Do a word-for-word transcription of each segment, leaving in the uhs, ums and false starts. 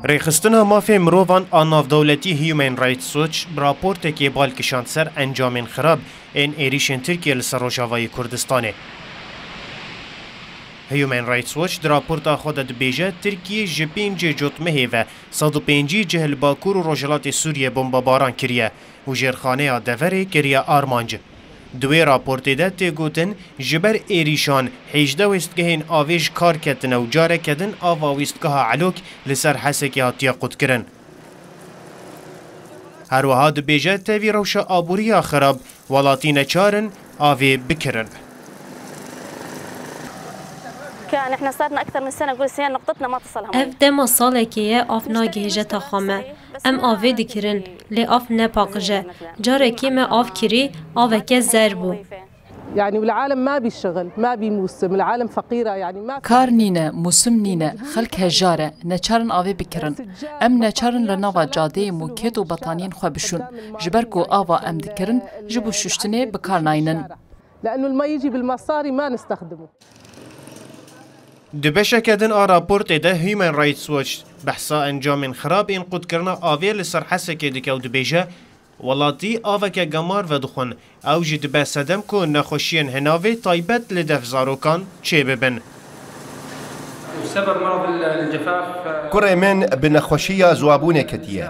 Rêxistina Mafê Mirovan a Navdewletî Human Rights Watch bi raportekê bal kişand ser encamên xirab ên êrîşên Tirkiye li ser Rojavayê Kurdistanê. Human Rights Watch di raporta xwe de dibêje, Tirkiye ji pêncê cotmehê ve sed û pêncî cih li Bakur û Rojhilatê Sûriyê bombebaran kiriye û jêrxaneya deverê kiriye armanc. Di wê raportê de tê gotin, ji ber êrîşan hêjdeh wêstgehên avê ji kar ketine û careke din ava wêstgeha Elok li ser Hesekê hatiye qutkirin. Her wiha dibêje, tevî rewşa aboriya xirab, welatî neçar in avê bikirin. كان احنا صارنا اكثر من سنه نقول سنين نقطتنا ما تصلها مي. Ev dema salekê ye av nagihêje taxa me. Em avê dikirin, lê av ne paqij e. Carekê me av kirî, aveke zer bû. يعني والعالم ما بي شغل، ما بي موسم، العالم فقيره، يعني ما في Kar nîne, mûsim nîne, xelk hejar e, neçar in avê bikirin. Em neçar in li nava cadeyê mûkêt û betaniyên xwe bişûn. Ji ber ku ava em dikirin, ji bo şuştinê bi kar naynin. لانه المي يجي بالمصاري ما نستخدمه. Di beşeke din a raportê de Human Rights Watch behsa encamên xirab ên qutkirina avê li ser Hesekê dike û dibêje, welatî aveke gemar vedixwin, ew jî dibe sedem ku nexweşiyên hinavê taybet li def zarokan çêbibin. سبب مرض الجفاف Kurê min bi nexweşiya ziwabûnê ketiye.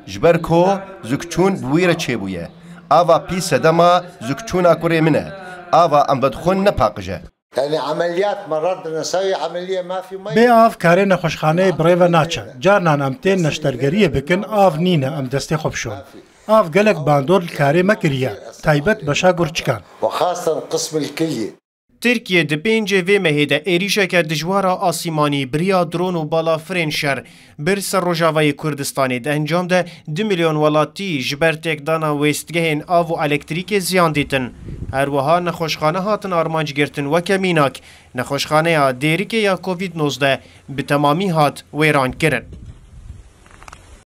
Ji ber ku zikçûn bi wî re çêbûye. Ava pî sedema zikçûna kurê min e. Ava em vedixwin ne paqij e. يعني عمليات مرات بدنا نسوي عملية ما في مي. Bê av karê nexweşxaneyê bi rê ve naçe. Carinan em tên neştergeriyê bikin, av nîne, em destê xwe bişon. Av gelek bandor li karê me kiriye, taybet beşa gurçikan. وخاصة قسم الكلية. Tirkiye di pêncê vê mehê de êrîşeke dijwar a asîmanî bi riya dron û balafirên şer bir ser Rojavayê Kurdistanê di encam de du milyon welatî ji ber têkdana wêstgehên av û elektrîkê ziyan dîtin. Her wiha nexweşxane hatin armanc girtin weke mînak. Nexweşxaneya Dêrikê ya Covid nozdeh bi temamî hat wêran kirin.